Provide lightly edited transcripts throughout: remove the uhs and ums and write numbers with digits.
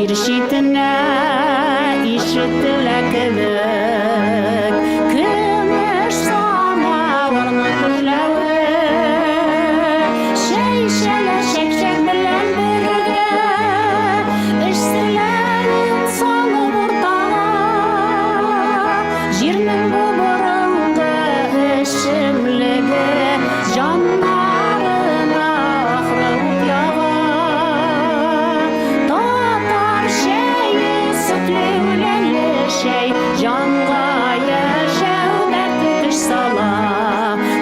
Җир читенә ишетелә кебек Көмеш самавырның гөжләве. Чәй эчәләр чәк-чәк белән бергә, Эч серләрен салып уртага. Җирнең бу борынгы эчемлеге Җаннарына ахры ут яга. Татар чәе, сөтле үләнле чәй, Җанга яшәү дәрте көч сала.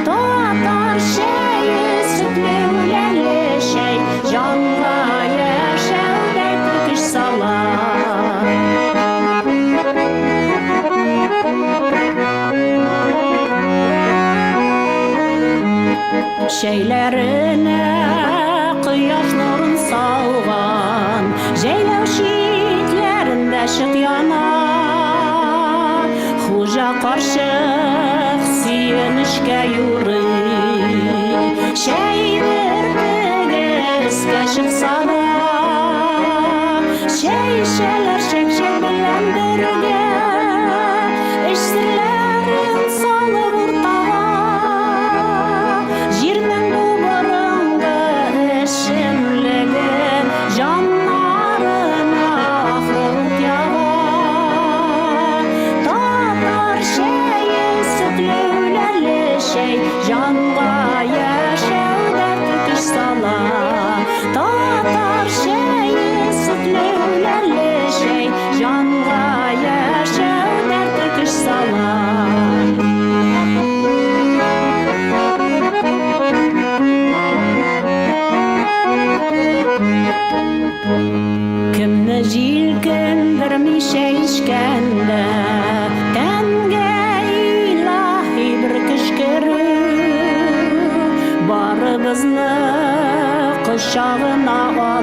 Татар чәе, сөтле үләнле чәй, Җанга яшәү дәрте көч сала. Чәйләренә кояш нурын салган, Җәйләү читләрендә чык яна. Хуҗа карчык сөенечкә юрый, Чәй бөртеге өскә чыкса да. Чәй эчәләр чәк-чәк белән бергә, Эч серләрен салып уртага. Җирнең бу борынгы эчемлеге Җаннарына ахры ут яга. Татар чәе, сөтле үләнле чәй, Җанга яшәү дәрте көч сала. Татар чәе, сөтле үләнле чәй, Җанга яшәү дәрте көч сала. Кемне җилкендерми чәй эчкәндә, Тәнгә илаһи бер көч керү, Барыбызны кочагына алу.